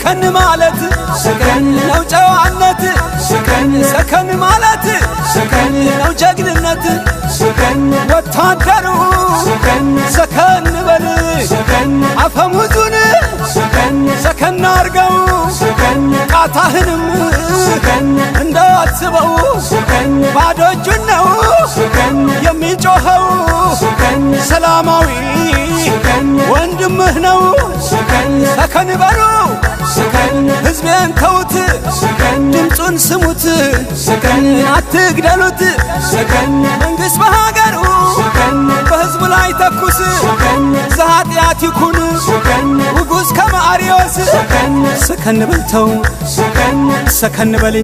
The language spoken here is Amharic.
ሰከን ማለት ሰከን ነው ጨዋነት፣ ሰከን ሰከን ማለት ሰከን ነው ጀግንነት። ሰከን ወታደሩ ሰከን ሰከን በል፣ ሰከን አፈሙዙን ሰከን ሰከን አርገው፣ ሰከን ቃታህንም ሰከን እንዳትስበው፣ ሰከን ባዶ እጁን ነው ሰከን የሚጮኸው፣ ሰከን ሰላማዊ ሰከን ወንድምህ ነው። ሰከን ሰከን በሉ፣ ሰከን ሕዝቤን ተዉት፣ ሰከን ድምፁን ስሙት፣ ሰከን አትግደሉት። ሰከን መንግሥት በሀገሩ ሰከን በሕዝቡ ላይ ተኩስ፣ ሰከን ዘኃጢአት ይኩን ሰከን ውጉዝ ከመ አርዮስ። ሰከን ሰከን በልተው ሰከን ሰከን በል።